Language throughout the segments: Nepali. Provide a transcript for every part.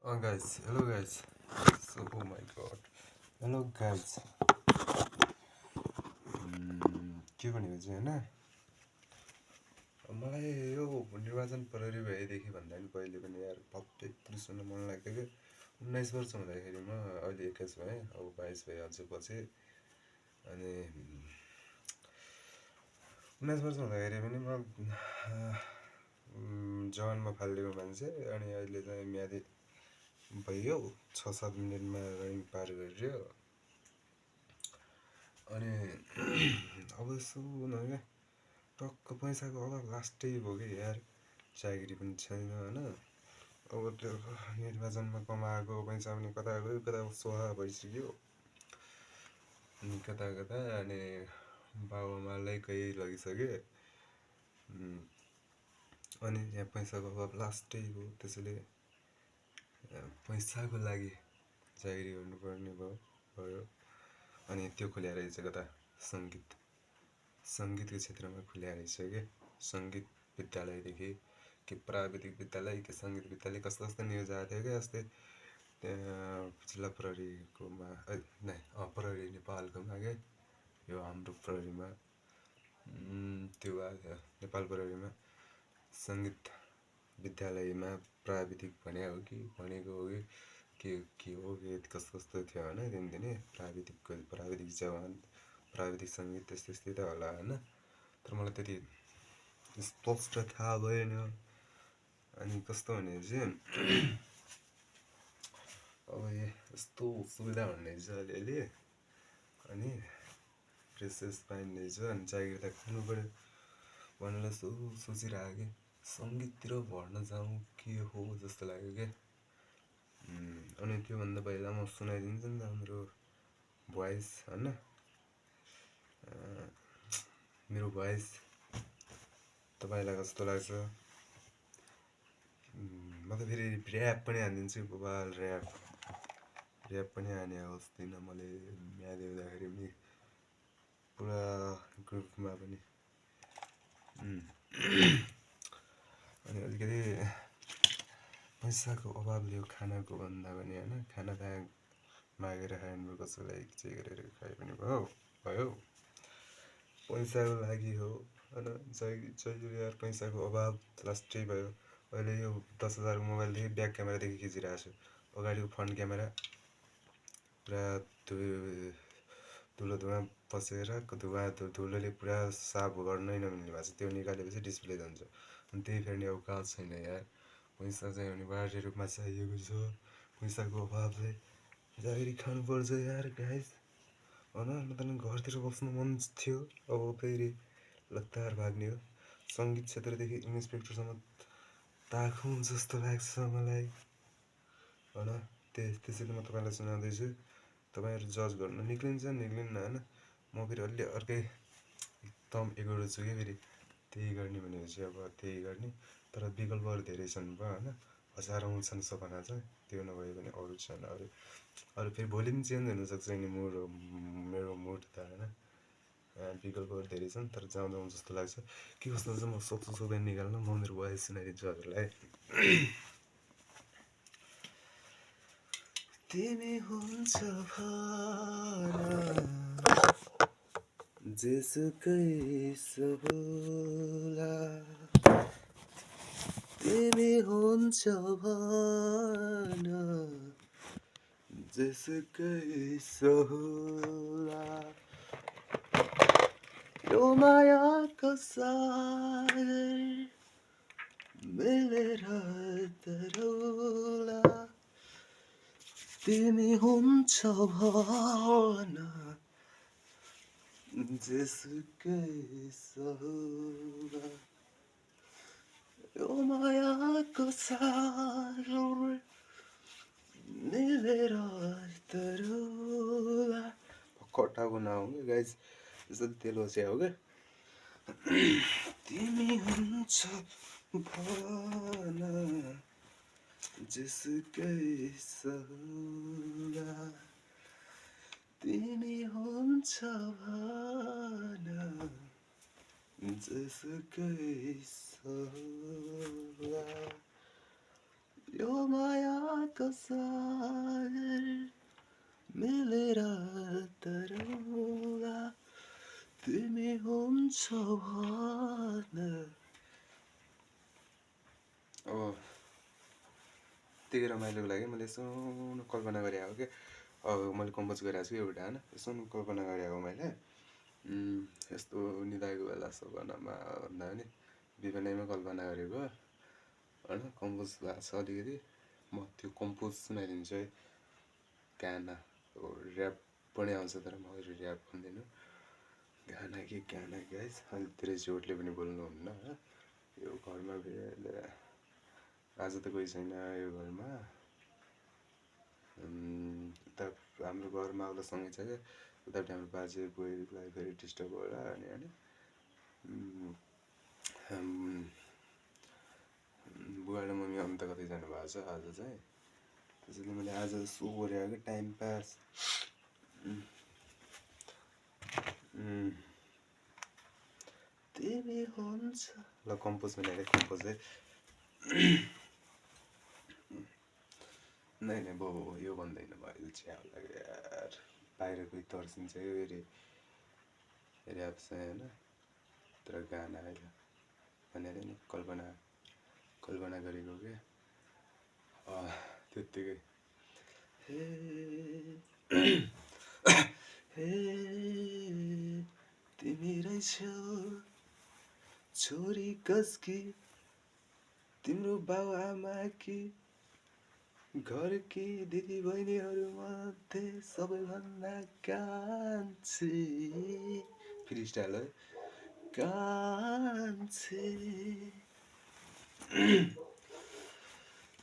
Guys, hello guys. So, oh my god. Hello guys. के भनेको चाहिँ होइन मलाई यो निर्वाचन प्रहरी भएदेखि भन्दा पनि पहिले पनि यार भव्य पुलिस हुन मन लाग्थ्यो कि 19 वर्ष हुँदाखेरि म अहिले 21 भएँ, अब 22 भएँ अझै पछि। अनि 19 वर्ष हुँदाखेरि पनि म जवानमा फालिदिएको मान्छे, अनि अहिले चाहिँ म्यादी भइयो 6-7 मिनटमा रनिङ पार गरियो। अनि अब यसो न क्या टक्क पैसाको अभाव लास्टै भयो कि यार, चाकरी पनि छैन होइन। अब त्यो निर्वाचनमा कमाएको पैसा पनि कता गयो कता स्वाहा भइसक्यो, अनि कता कता। अनि बाबुआमालाई कहीँ लगिसके, अनि यहाँ पैसाको अभाव लास्टै भयो। त्यसैले पैसाको लागि चाकरी गर्नुपर्ने भयो। अनि त्यो खुल्या रहेछ कता सङ्गीतको क्षेत्रमा खुल्या रहेछ क्या। सङ्गीत विद्यालयदेखि के प्राविधिक विद्यालय के सङ्गीत विद्यालय कस्तो कस्तो न्युज आएको थियो क्या अस्ति। त्यहाँ जिल्ला प्रहरीकोमा प्रहरी नेपालकोमा क्या, यो हाम्रो प्रहरीमा त्यो आएको थियो। नेपाल प्रहरीमा सङ्गीत विद्यालयमा प्राविधिक भनेको हो कि के हो कस्तो कस्तो थियो होइन। दिनदिनै प्राविधिक जवान प्राविधिक सङ्गीत त्यस्तै त होला होइन। तर मलाई त्यति स्पष्ट थाहा भएन। अनि कस्तो भने चाहिँ अब यस्तो सुविधा हुने रहेछ अलिअलि, अनि ड्रेसेस पाइने रहेछ, अनि चाकरी त खानु पऱ्यो भनेर सोचिरहेको कि सङ्गीततिर भर्न जाउँ के हो जस्तो लाग्यो क्या। अनि त्योभन्दा पहिला म सुनाइदिन्छु नि त मेरो भोइस होइन। मेरो भोइस तपाईँलाई कस्तो लाग्छ? म त फेरि ऱ्याप पनि हानिदिन्छु, बबाल ऱ्याप पनि हाने अस्ति न मैले म्याद हुँदाखेरि पनि पुरा ग्रुपमा पनि। अनि अलिकति पैसाको अभावले खानाको भन्दा पनि होइन, खाना त मागेर खायो भने कसैलाई के गरेर खायो भने भयो। पैसाको लागि हो होइन। चाहियो यार, पैसाको अभाव लास्टै भयो। अहिले यो 10,000को मोबाइलदेखि ब्याक क्यामेरादेखि खिचिरहेको छु, अगाडिको फ्रन्ट क्यामेरा पुरा धुवा पसेर धुलोले पुरा साफ गर्नै नमिल्ने भएको छ। त्यो निकालेपछि डिस्प्ले जान्छ, अनि त्यही फेर्ने औकात छैन यार। पैसा चाहिँ अनिवार्य रूपमा चाहिएको छ। पैसाको अभावले चाकरी खानुपर्छ यार गाइस होइन। म त घरतिर बस्नु मन थियो, अब फेरि लगातार भाग्ने हो। सङ्गीत क्षेत्रदेखि इन्सपेक्टरसम्म ताखौँ जस्तो लाग्छ मलाई होइन। त्यसैले म तपाईँलाई सुनाउँदैछु, तपाईँहरू जज गर्नु निक्लिन्छ निक्लिन्न होइन। म फेरि अलि अर्कै एकदम एगोडो छु क्या, फेरि त्यही गर्ने भनेपछि अब त्यही गर्ने। तर विकल्पहरू धेरै छन् होइन, हजारौँ छन् सपना चाहिँ, त्यो नभए पनि अरू छन्। अरू फेरि भोलि पनि चेन्ज हुनसक्छ नि मेरो मुड त होइन। विकल्पहरू धेरै छन्, तर जाउँ जस्तो लाग्छ। के कस्तो चाहिँ म सक्छु सबै निकाल्न। म मेरो भोइस सुनाइदिन्छु हजुरलाई। तिमी हुन्छ भन जेसुकै सहुला, तिमी हुन्छ भन जेसुकै सहुला, यो मायाको सागर मिलेर तरौला, तिमी हुन्छ भन जेसुकै सहुला, यो मायाको सागर मिलेर तरौला। कटाको नआउँ क्या गाइज, यस्तो तेल बसिया हो क्या। तिमी हुन्छ भन जेसुकै सहुला, तिमी हुन्छ भन जेसुकै सहुला, यो मायाको सागर मिलेर तरुला तिमी हुन्छौ भन। अब त्यही रमाइलोको लागि मैले यसो कल्पना गरेको कि अब मैले कम्पोज गरिरहेको छु एउटा होइन, यसो कल्पना गरेको मैले यस्तो निदाएको बेला सपनामा भन्दा पनि बिहानैमा कल्पना गरेको होइन, कम्पोज भएको छ अलिकति। म त्यो कम्पोज सुनाइदिन्छु है। गाना ऱ्याप पनि आउँछ तर म ऱ्याप भन्दिनँ, गाना कि गाइस अलिक धेरै जोडले पनि बोल्नुहुन्न होइन। यो घरमा आज त कोही छैन यो घरमा, उता हाम्रो घरमा आउला सँगै छ क्या, उतापट्टि हाम्रो बाजे बोजूलाई फेरि डिस्टर्ब होला अनि होइन। बुवा र मम्मी अन्त कतै जानुभएको छ आज चाहिँ, त्यसैले मैले आज सो गरेको कि टाइम पास। तिमी हुन्छ ल कम्पोज बनाएर कम्पोज है। नै यो भन्दैन भयो च्याउ लाग्यो यार, बाहिर कोही तर्सिन्छ कि फेरि ऱ्याप चाहिँ होइन, तर गाना होइन भनेर नि कल्पना गरेको क्या त्यत्तिकै। हे तिमी रहेछौ छोरी कसकी, तिम्रो बाउ आमा कि घरकी दिदी बहिनीहरूमध्ये सबैभन्दा कान्छी, फ्री स्टाइल है, कान्छी।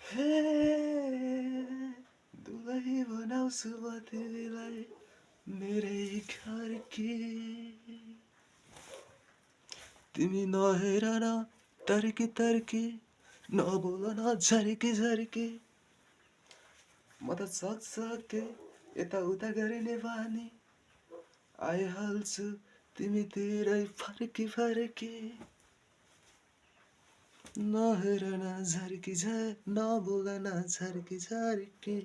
हे दुलही बनाउँछु म तिमीलाई मेरै घरकी, तिमी नहेर न तर्की तर्की, नबोल न झर्की झर्की, म त सक्सके यताउता गरिने बानी, आइहाल्छु तिमीतिरै फर्की फर्की, नहेर न झर्की नबोल न झर्की झर्की,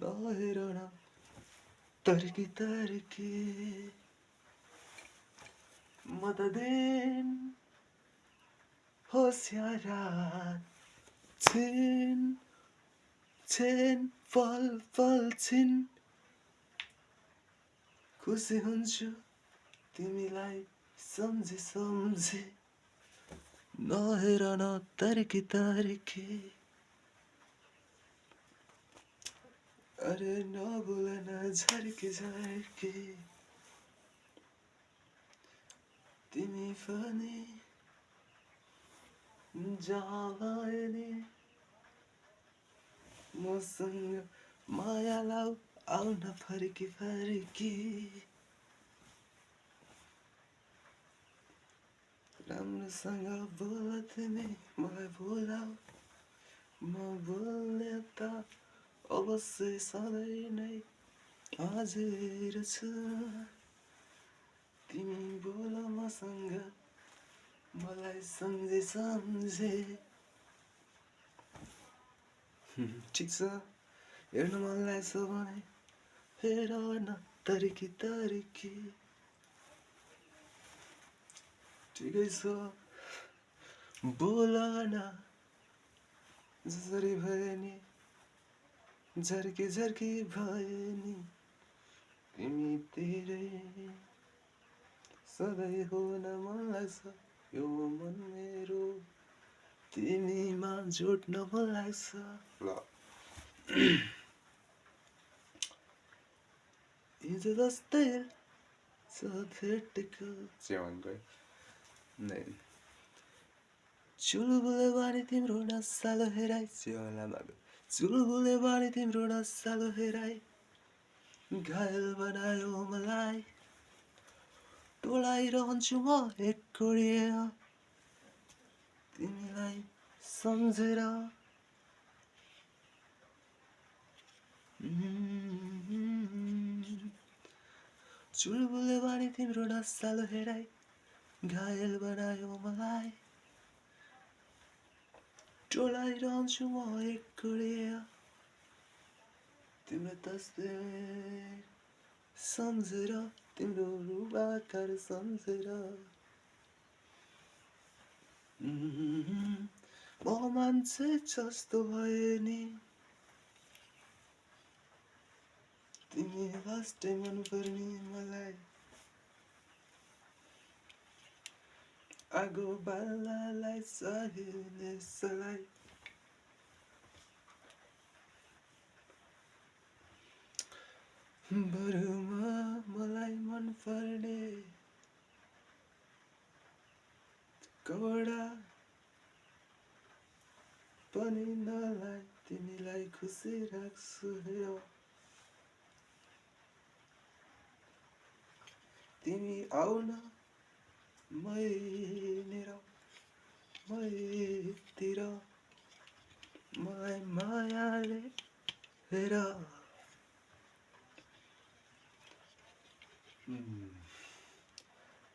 नहेर न तर्की तर्की, म त दिन होस् या रात छिन पल पल छिन खुसी हुन्छु तिमीलाई सम्झी सम्झी, नहेर न तर्की तर्की, अरे नबोल न झर्की झर्की, तिमी पनि जहाँ भए नि मसँग माया लाऊ आउन फर्की फर्की, राम्रोसँग बोल तिमी मलाई बोलाऊ, म बोल्ने त अवश्य सधैँ नै हाजिर छु, तिमी बोल मसँग मलाई सम्झे सम्झे। ठिक छ, हेर्नु मन लाग्छ भने हेर न तर्की तर्की, ठिकै छ बोल न जसरी भए नि झर्की झर्की भए नि तिमी तेरै सधैँ हुन मन लाग्छ, यो मन मेरो तिमीमा जोड्न मन लाग्छ। ल हिजो जस्तै छ भेटेको च्याउनको नै चुलबुले बानी तिम्रो नसालो हेराइ, चुलबुले बानी तिम्रो नसालो हेराइ, घायल बनायो मलाई, टोलाइरहन्छु म एककोडिएर तिमीलाई सम्झेर, चुलबुले बानी तिम्रो नसालो हेराइ, घायल बनायो मलाई, डोलाइरहन्छु म एक्लै तिम्रो तस्बिर सम्झेर तिम्रो रूपाकार सम्झेर म मान्छे जस्तो भए नि तिमी लास्टै मनपर्ने मलाई आगो बाल्नलाई चाहिने सलाई बरुमा मलाई मनपर्ने कपडा पनि नलाई तिमीलाई खुसी राख्छु हेर तिमी आउन मैतिर मलाई मायाले हेर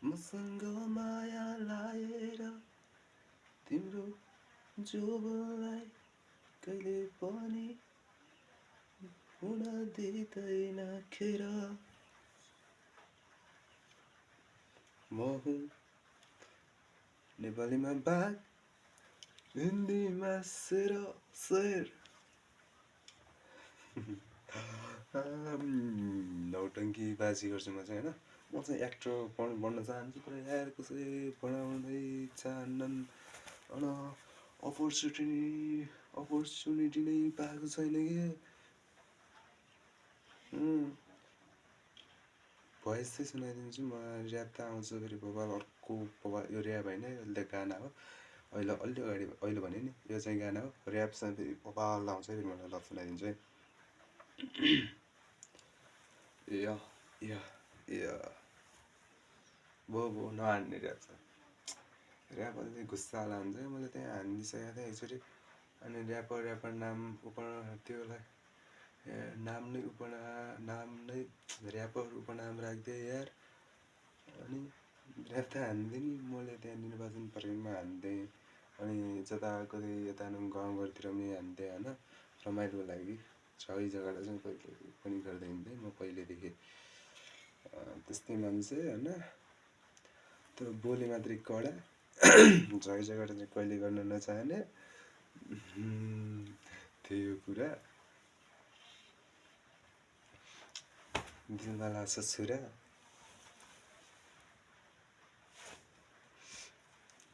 मसँग माया लाएर तिम्रो जोबनलाई कहिले पनि हुन दिँदैन खेर म हुँ नेपालीमा बाघ हिन्दीमा शेर नौटङ्की बाजी गर्छु म चाहिँ होइन म चाहिँ एक्टर बन्न चाहन्छु तर यार कसैले बनाउँदै चाहन्नन् अपर्च्युनिटी नै पाएको छैन कि भोइस चाहिँ सुनाइदिन्छु म ऱ्याप त आउँछ फेरि बबाल अर्को बबाल यो ऱ्याप होइन अहिले त गाना हो अहिले अहिले भने नि यो चाहिँ गाना हो ऱ्याप चाहिँ फेरि बबाल आउँछ फेरि मलाई ल सुनाइदिन्छु है भो नहान्ने ऱ्याप छ ऱ्याप अलिकति गुस्सा हुन्छ मैले त्यहाँ हानिदिइसकेको थिएँ एकचोटि अनि ऱ्यापर नाम त्योलाई नाम नै ऱ्यापर उपनाम राखिदिएँ यार अनि ऱ्याप त हान्दिएँ नि मैले त्यहाँ निर्वाचन प्रक्रियामा हान्दिएँ अनि जता कतै यता गाउँघरतिर पनि हान्थेँ होइन रमाइलोको लागि सबै जग्गालाई चाहिँ कहिले पनि गर्दै हिँड्थेँ म पहिलेदेखि त्यस्तै मान्छे होइन तर बोली मात्रै कडा झै जग्गाबाट चाहिँ कहिले गर्न नचाहने त्यही हो कुरा दिलमा लाग्छ छुरा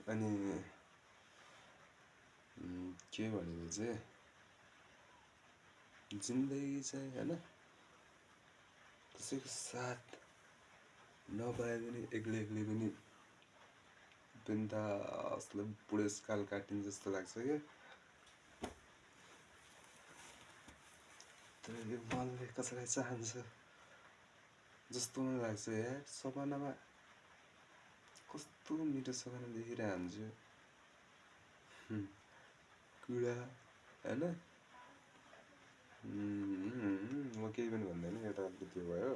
अनि के भनेको चाहिँ जिन्दगी चाहिँ होइन कसैको साथ नपाए पनि एक्लै पनि बिन्दासले बुढेसकाल काटिन्छ जस्तो लाग्छ क्या तर यो मनले कसैलाई चाहन्छ जस्तो मलाई लाग्छ यार सपनामा कस्तो मिठो सपना देखिरहन्छु कुरा होइन म केही पनि भन्दैन यो त अलिकति त्यो भयो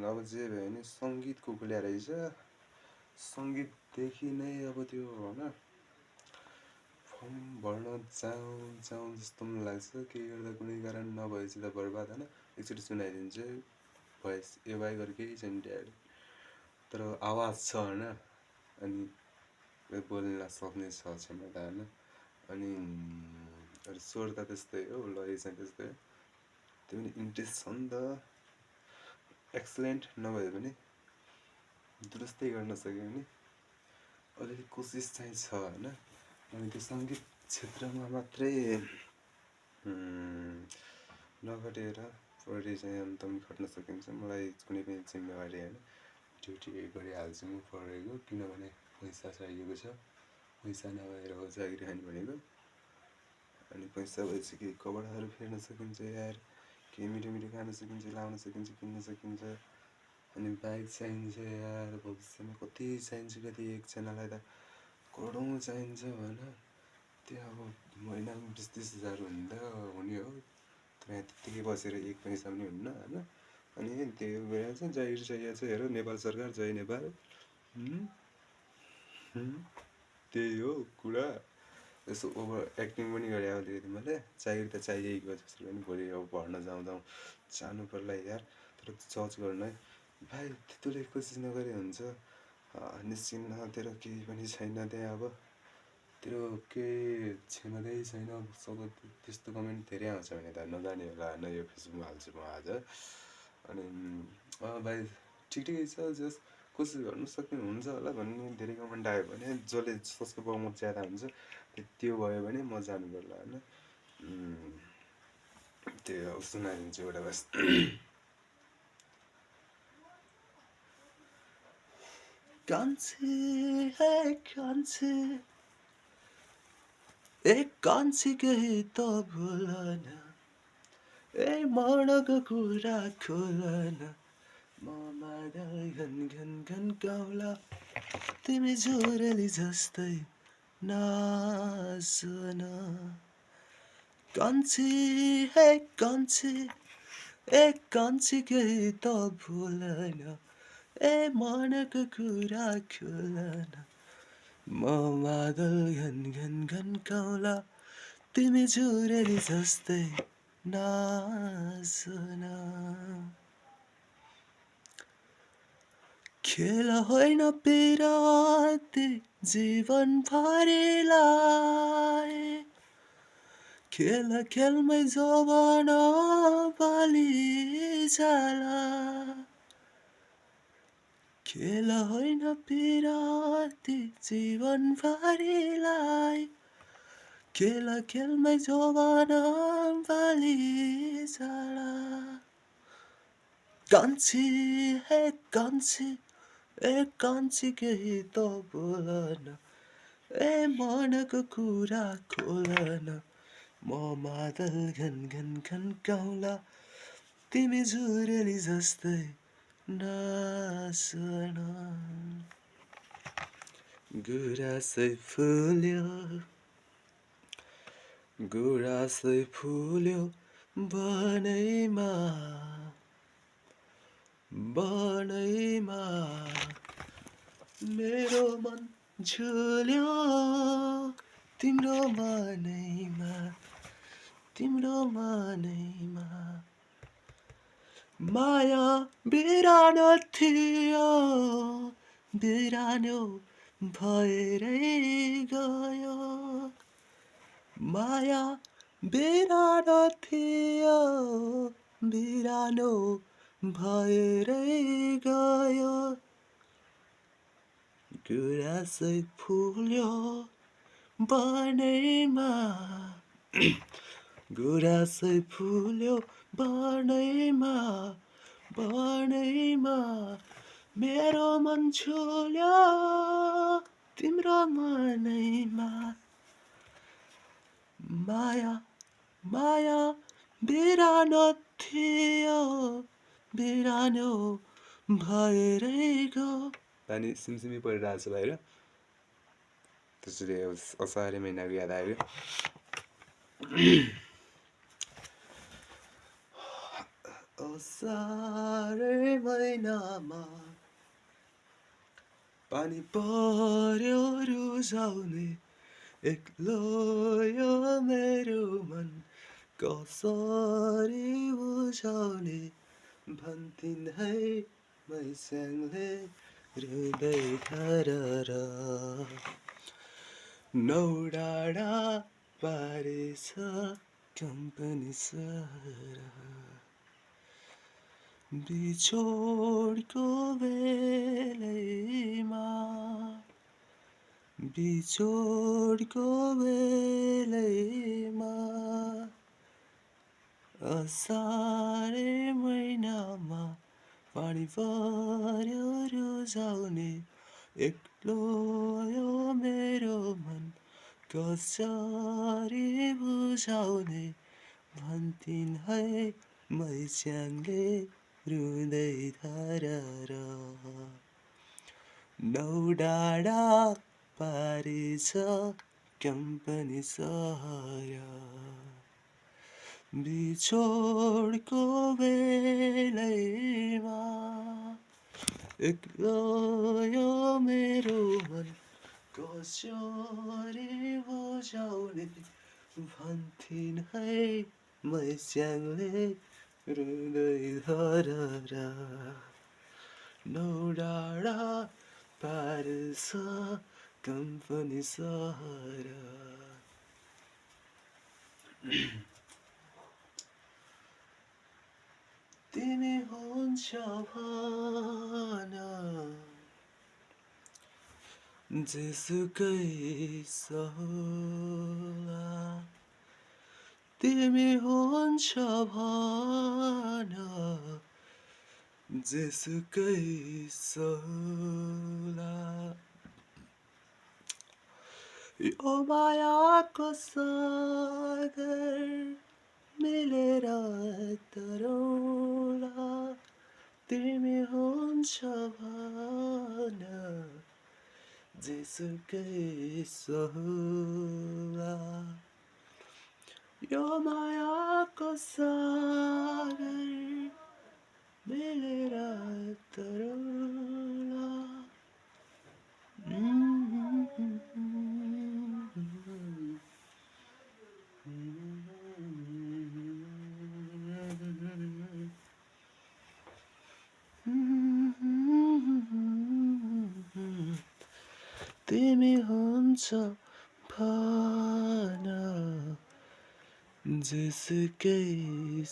अब जे भयो नि सङ्गीतको खुल्या रहेछ सङ्गीतदेखि नै अब त्यो होइन फर्म भर्न जाउँ जस्तो पनि लाग्छ केही गर्दा कुनै कारण नभएपछि त बर्बाद होइन एकचोटि सुनाइदिन्छु भोइस यो बाहेक अरू केही छैन ड्याड तर आवाज छ होइन अनि बोल्न सक्ने छ क्षमता होइन अनि स्वर त त्यस्तै हो लय चाहिँ त्यस्तै हो त्यो पनि इन्ट्रेस्ट छ नि त एक्सलेन्ट नभए पनि दुरुस्तै गर्न सक्यो भने अलिअलि कोसिस चाहिँ छ होइन अनि त्यो सङ्गीत क्षेत्रमा मात्रै नखटेर पढी चाहिँ अन्त पनि खट्न सकिन्छ मलाई कुनै पनि जिम्मेवारी होइन ड्युटी गरिहाल्छु म पढेको किनभने पैसा चाहिएको छ पैसा नभएर हो जागिर खाने भनेको अनि पैसा भएपछि केही कपडाहरू फेर्न सकिन्छ यार केही मिठो मिठो खान सकिन्छ लाउन सकिन्छ किन्न सकिन्छ अनि बाइक चाहिन्छ यार भविष्यमा कति चाहिन्छ कति एकजनालाई त करोडौँ चाहिन्छ होइन त्यो अब महिनामा 20-30 हजार हुने हो तर यहाँ त्यत्तिकै बसेर एक पैसा पनि हुन्न होइन अनि त्यो भएर चाहिँ जागिर चाहिएको छ हेर नेपाल सरकार जय नेपाल त्यही हो कुरा यसो ओभर एक्टिङ पनि गरेँ अलिकति मैले चाहियो त चाहिएको जस्तो पनि भोलि अब पढ्न जाँदा जानु पर्ला यार तर जज गर्न है भाइ तँले कोसिस नगरे हुन्छ निस्किन्न तेरो केही पनि छैन त्यहाँ अब तेरो केही क्षमतै छैन सब त्यस्तो कमेन्ट धेरै आउँछ भने त नजाने होला न यो फेसबुकमा हाल्छु म आज अनि भाइ ठिक ठिकै छ जस कोसिस गर्नु सक्नुहुन्छ होला भन्ने धेरै कमेन्ट आयो भने जसले जसको बहुमत ज्यादा हुन्छ त्यो भयो भने म जानु पर्ला होइन त्यो अब सुनाइदिन्छु एउटा बस कान्छे है कान्छे ए कान्छे केही त भुलन ए मनको कुरा खोलन म मादल घन घन घन गाउला तिमी जोरली जस्तै नाच्न कान्छे हे कान्छे ए कान्छे केही त भुलन ए मनको कुरा खोलन म मादल घन घन घन गाउला तिमी जोरली जस्तै नाच्न खेल होइन पिराती जीवन भरिलाई खेल खेलमै जवान बाली जाला खेल होइन पिराती जीवन भरिलाई खेल खेलमै जवान बाली जाला कान्छी हे कान्छी ए कान्छी केही त बोलन ए मनको कुरा खोलन म मादल घन घन घन गाउला तिमी जुरेली जस्तै नाच्न गुराँसै फुल्यो गुराँसै फुल्यो बनैमा बनैमा मेरो मन झुल्यो तिम्रो मनैमा तिम्रो मनैमा माया बिरानो थियो बिरानो भएरै गयो माया बिरानो थियो बिरानो भएरै गयो गुराँसै फुल्यो बनैमा गुराँसै फुल्यो बनैमा बनैमा मेरो मन झुल्यो तिम्रो मनैमा माया माया बिरानो थियो बिरानो भएरै गयो पानी सिमसिमी परिरहेको छ बाहिर त्यसरी असारे महिनाको याद आयो असारे महिनामा पानी पर्यो रुझाउने एक्लो यो मेरो मन कसरी बुझाउने भन्थिन् है मैस्याङले हृदय खरर नौ डाँडा पारेछ कम्पनी सहर बिछोडको बेलैमा बिछोडको बेलैमा असारे महिनामा पानी पर्यो रुझाउने एक्लो यो मेरो मन कसरी बुझाउने भन्थिन् है मैस्याङले रुँदै धरर नौ डाँडा पारेछ कम्पनी सहर बिछोडको बेलैमा एक्लो यो मेरो मन कसरी बुझाउने भन्थिन् है मैस्याङले रुँदै धररा नौ डाँडा पार्छ कम्पनी सहर तिमी हुन्छ भन जेसुकै सहोला तिमी हुन्छ भन जेसुकै सहोला यो मायाको सागर मिलेर तरौला तिमी हुन्छ भन जेसुकै सहोला यो मायाको सागर मिलेर तरौला तिमी हुन्छ भन जेसुकै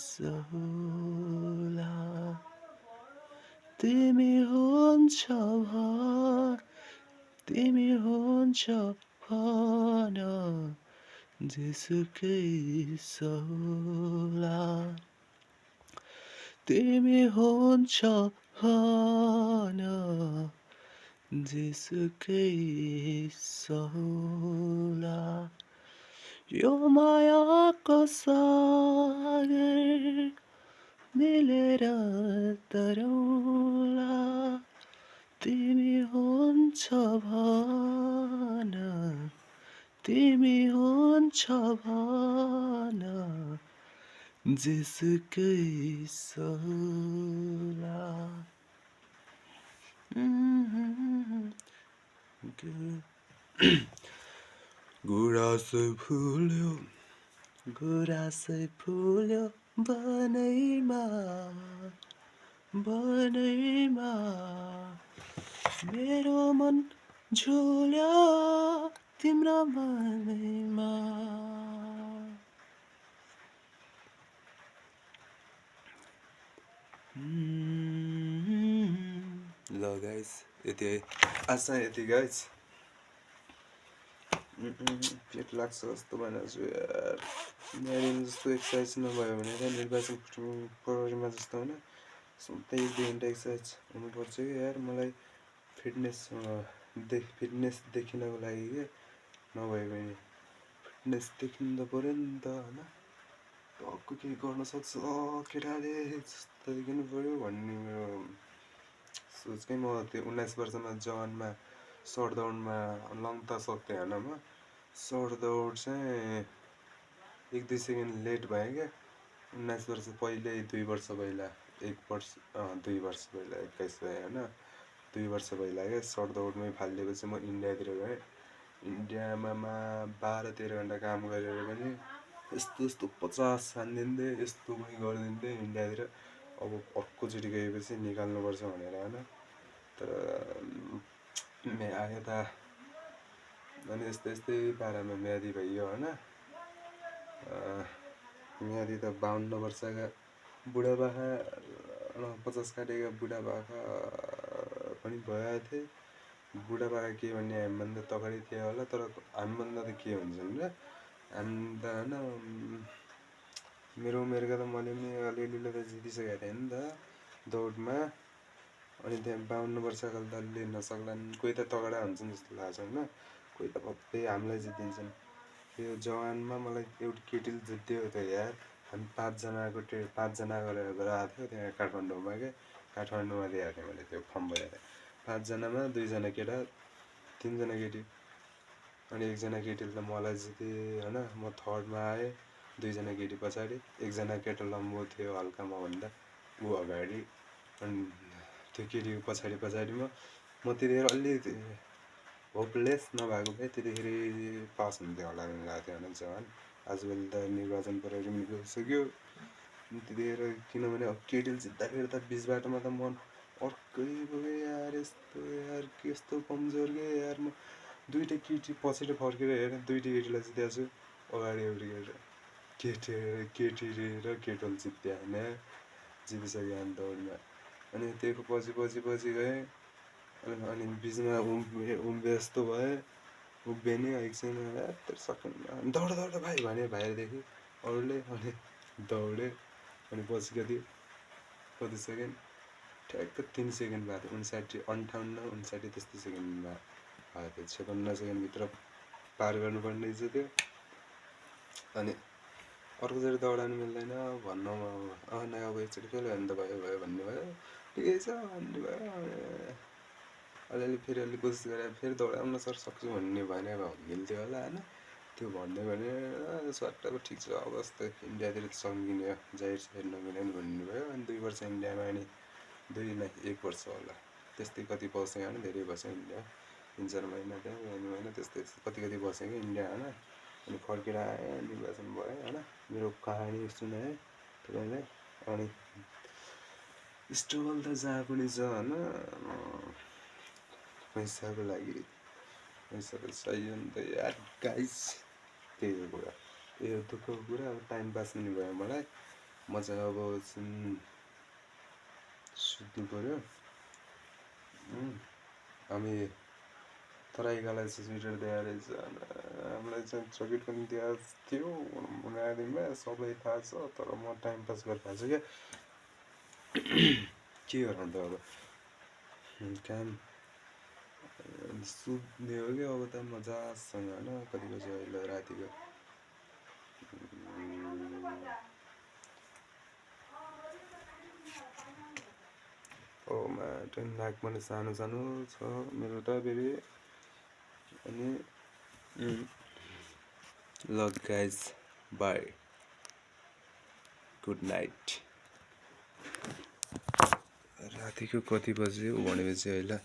सहोला तिमी हुन्छ भन जेसुकै सहोला तिमी हुन्छ भन जेसुकै सहोला यो मायाको सागर मिलेर तरौला तिमी हुन्छ भन तिमी हुन्छ भन जेसुकै सहोला गुराँसै फुल्यो बनैमा मेरो मन झुल्यो तिम्रो मनैमा ल गाइस यति आशा यति गाइस पेट लाग्छ जस्तो भनेको छु यार म्यारिन जस्तो एक्सर्साइज नभयो भने त निर्वाचन प्रहरीमा जस्तो होइन सधैँ 1-2 घन्टा एक्सर्साइज हुनुपर्छ कि यार मलाई फिटनेस देखिनको लागि के नभए भने फिटनेस देखिनु त पऱ्यो नि त होइन टक्क केही गर्न सक्छ केटाले जस्तो देखिनु पऱ्यो भन्ने मेरो सोचकै म त्यो 19 वर्षमा जवानमा सर्ट दौडमा लङ त सक्थेँ होइन म सर्ट दौड चाहिँ 1-2 सेकेन्ड लेट भयो क्या 19 वर्ष पहिल्यै 2 वर्ष पहिला 2 वर्ष पहिला 21 भयो होइन 2 वर्ष पहिला क्या सर्ट दौडमै फालिदिएपछि म इन्डियातिर गएँ इन्डियामा 12-13 घन्टा काम गरेर पनि यस्तो 50 हानिदिन्थेँ यस्तो पनि गरिदिन्थेँ इन्डियातिर अब अर्कोचोटि गएपछि निकाल्नुपर्छ भनेर होइन तर आयो त अनि यस्तै पारामा म्यादी भइयो होइन म्यादी त 52 वर्षका बुढापाका 50 काटेका बुढापाका पनि भएका थिए बुढापाका के भन्ने हामीभन्दा तगडै थिए होला तर हामीभन्दा त के हुन्छन् र हामी त होइन मेरो उमेरका त मैले पनि अलिअलि त जितिसकेको थिएँ नि त दौडमा अनि त्यहाँ 52 वर्षका त अलि नसक्लान् कोही त तगडा हुन्छन् जस्तो लाग्छ होइन कोही त भक्तै हामीलाई जितिन्छन् यो जवानमा मलाई एउटा केटीले जित्यो त यार हामी 5जना गरेर गएको थियो त्यहाँ काठमाडौँमा क्या काठमाडौँमा दिएको थिएँ मैले त्यो फर्म भरेर 5जनामा 2जना केटा 3जना केटी अनि 1जना केटीले त मलाई जिते होइन म थर्डमा आएँ 2जना केटी पछाडि 1जना केटा लम्बो थियो हल्का मभन्दा ऊ अगाडि अनि त्यो केटीको पछाडिमा म त्यतिखेर अलि होपलेस नभएको भए त्यतिखेरि पास हुन्थ्यो होला भन्ने लाग्थ्यो होइन जवान। आजभोलि त निर्वाचन प्रहरी पनि गइसक्यो त्यतिखेर, किनभने अब केटिएल जित्दाखेरि त बिच बाटोमा त मन अर्कै भयो यार, यस्तो यार यस्तो कमजोर के यार। म दुइटै केटी पछाडि फर्केर हेरेँ, दुइटै केटीलाई जितेको छु, अगाडि एउटा केटी र केटोल जित्यो होइन, जितिसक्यो अनि दौडमा। अनि त्यो पछि गएँ, अनि बिचमा उम्बे जस्तो भए, उभिएँ नि एकछिन सकेन्ड दौड दौड भाइ भने भाइदेखि अरूले, अनि दौडेँ। अनि पछि कति सेकेन्ड, ठ्याक्क 3 सेकेन्ड भएको थियो, 59 त्यस्तो सेकेन्डमा भएको थियो। 56 सेकेन्डभित्र पार गर्नुपर्ने रहेछ त्यो। अनि अर्कोचोटि दौडाउनु मिल्दैन भन्नुमा नै, अब एकचोटि फेल भयो भने त भयो भन्ने भयो, ठिकै छ भन्ने भयो। अलिअलि फेरि अलिक कोसिस गरेर फेरि दौडाउन सर सक्छु भन्ने भने मिल्थ्यो होला होइन। त्यो भन्दै भने स्वाट अब ठिक छ, अब जस्तै इन्डियातिर त सकिने जाहिर छ हेर्न मिलेन भन्ने भयो। अनि 2 वर्ष इन्डियामा, अनि 1 वर्ष होला त्यस्तै कति बसेँ होइन, धेरै बसेँ इन्डिया, 3-4 महिना त्यहाँ, 1 महिना त्यस्तै कति बसेँ कि इन्डिया होइन। अनि फर्केर आएँ, निर्वाचन भएँ होइन। मेरो कहानी सुनाएँ तपाईँलाई। अनि स्ट्रगल त जहाँ पनि छ होइन, पैसाको लागि, पैसा त चाहियो नि त यार गाइस, त्यही हो कुरा, त्यही हो दुःखको कुरा। अब टाइम पास पनि भयो मलाई, म चाहिँ अब सुत्नु पऱ्यो। हामी तराईकालाई चाहिँ स्वेटर दिएर रहेछ, हामीलाई चाहिँ जकेट पनि दिएको थियो उनीहरूमा, सबै थाहा छ। तर म टाइम पास गरिरहेको छु क्या, के गर्नु त अब, काम सुत्ने हो कि अब त मजासँग होइन। कति बजी अहिले रातिको नाक पनि सानो सानो छ मेरो त फेरि। अनि ल गाइज, बाई, गुड नाइट। रातिको कति बज्यो भनेपछि अहिले